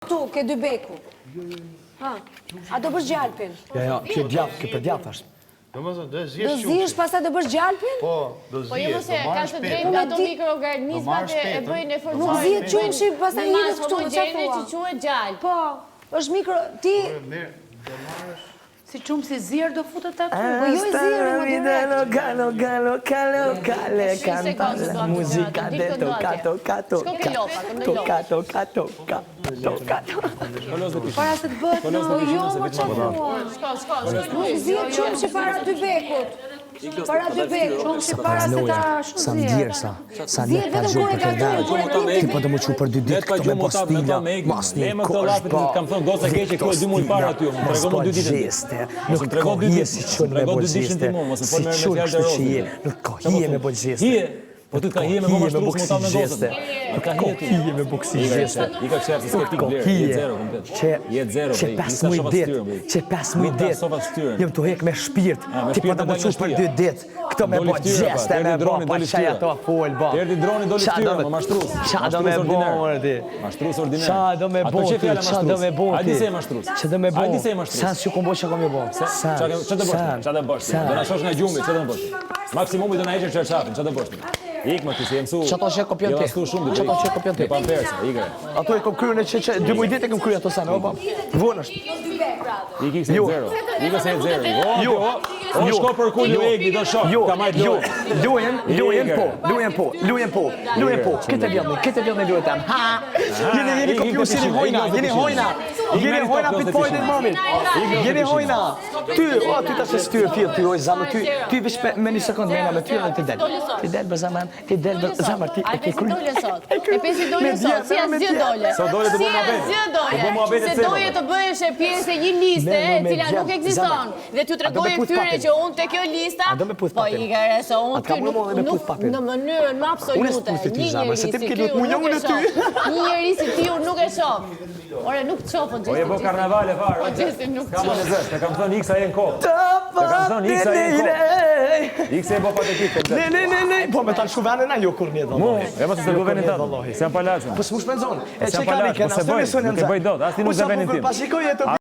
Këtu, ke dybeku. Ha, a do bësh gjalpin? Ja, ja, kjo djathë, kjo për djathë është. Do më thënë, do e zjesh Do zjesh, pastaj do bësh gjalpin? Po, do Po jo zjesh, mos e do ka marrësh të petën. drejtë ato mikroorganizmat Do e marrësh bëjnë e forcojnë. Nuk zihet qumshi, pastaj hidhet këtu, më çfarë thua? thua? që quhet gjalp. Po, është mikro, ti, Mirë, do marrësh Si qumshi i zier do futet aty? Po jo i zier, më direkt. Galo, galo, galo, gale, canta la musica de toca, toca, Shko ke toca, lopa, këndoj toca, lopa. toca, toca, toca, toca. Para se të bëhet në jo, më çfarë thua? Shko, shko, shko. Nuk zihet qumshi para dybekut. Para dybekut. Qumshi para se ta ashtu Sa zier. ndjersa, sa Zihet net pa vetëm gjumë kur e për të gatuan, kur e dalë. Ti po do më qu për dy ditë Net pa këto me gjumë u tap, me bastila, ta me egli. mas një Leme këto kosh llafet, ba. të kam thënë, goca keqe, këto e dy muaj para aty, më Mos trego po mu dy ditën. gjeste, Mos nuk më trego ka dy hije ditën, si mos qun më me trego bo dy ditën gjeste, ti mu, mos më si fol me me qun fjalë të kështu që je, rozit. nuk ka Çfarë hije po me thu? bo gjeste. Hije, po ty të ka hije me bo Hije me mashtrus, bo mu ta me kësi gocën. gjeste. Nuk ka Ka hije ty. hije me bo kësi Ika gjeste. Ika kështu se s'ke pikë Ka vlerë, hije. je zero komplet. Që Je zero, që bej. pesë Nisa muj shofa ditë, fytyrën, bej. që pesë muj Nuk ta ditë. sofa fytyrën. Jam të hek me shpirt. A, me Ti po shpirt do të më dal çu nga për shtëpia. dy ditë. Këto me Doli bo fytyra, pa, gjeste, erdhi me bo droni, pa doli çaj fytyra. ato fol bo. Erdhi droni, doli Qa fytyra, do me- më mashtrus. Qa do me Mashtrus bo ordiner. more ti? Mashtrus ordiner. Qa do me Ato bo që ti? fjala Qa do mashtrus. me bo A ti? di se je mashtrus? Qa do me bo? A di se je mashtrus? Sa s'ju kom bo çka kom jo bo? Sa? Qa qa do bësh? ti? Qa do bësh? ti? Do na shosh nga gjumi, qa do bësh? Maksimumi do na heqësh çarçafin, qa do bësh? ti? Ik më ti se je mësu. Qa to që e kopjon ti? Je mësu shumë Qa to që e kopjon ti? Me pampersa, ikë. Ato e kom kryer në që që dy muaj ditë e kom kryer ato sa, o po. Vonë është. Ik ik se Jo. zero. Ik se zero. O, Jo. o, o, Jo. shko për kullu Jo. Egli, do shoh. Jo, Ka majt jo, lojën. lojën, lojën Ikër. po, lojën po, lojën po, lojën po. Këtë vjellni, këtë vjellni lojën tam. Ha! Jeni jeni ik, kopju ik, si jeni ik, hojna, ik, jeni ik, hojna. ik, Jeni ik, hojna ik, pit ik, pojnë ik, mamit. ik, Jeni ik, hojna. Ty, o ty tash e styr fill ty oj zamër ty, ty veç me, me një sekond mena me ty edhe ti del. Ti del bë zamër, ti del bë zamër ti e ke Alpesi kry. dole sot. E pesi dole Me sot, dje, si me asgjë dje. dole. Sot dole të Si bëj muhabet. asgjë Të bëj dole. muhabet Se e doje të bëhesh e pjesë e një liste Merru e me cila djem, nuk ekziston. zemër. Dhe t'ju A do me tregoje puth këtyre papin? që unë te kjo lista, A do me puth po papin? i gare se unë A t'ka ty mund nuk edhe me nuk puth papin? në mënyrën më Unë absolute. s'puth ty, Një zemër, njeri se ti si më ke ty lut unë mu, nuk jo e unë ty. shoh. Një njeri si ti unë nuk e shoh. Ore nuk të shoh po Po je Gjesti. bo karnavale fare. Po Gjesti nuk S'ka të më shoh. në zë, të kam thënë iksa je në kohë. Të kam thënë iksa je në kohë. Iksa je bo patetik Ne komplet. ne ne ne, po me ta lëshu venin a jo kur një Mu, e mos se do venin tënd. Se jam palaçëm. Po s'mu shpenzon. E Se që jam ka palaç, një po kena, se se bëj, me sonë nuk e bëj dot, as ti nuk Po zë venin tim. Pa shikoj e të A.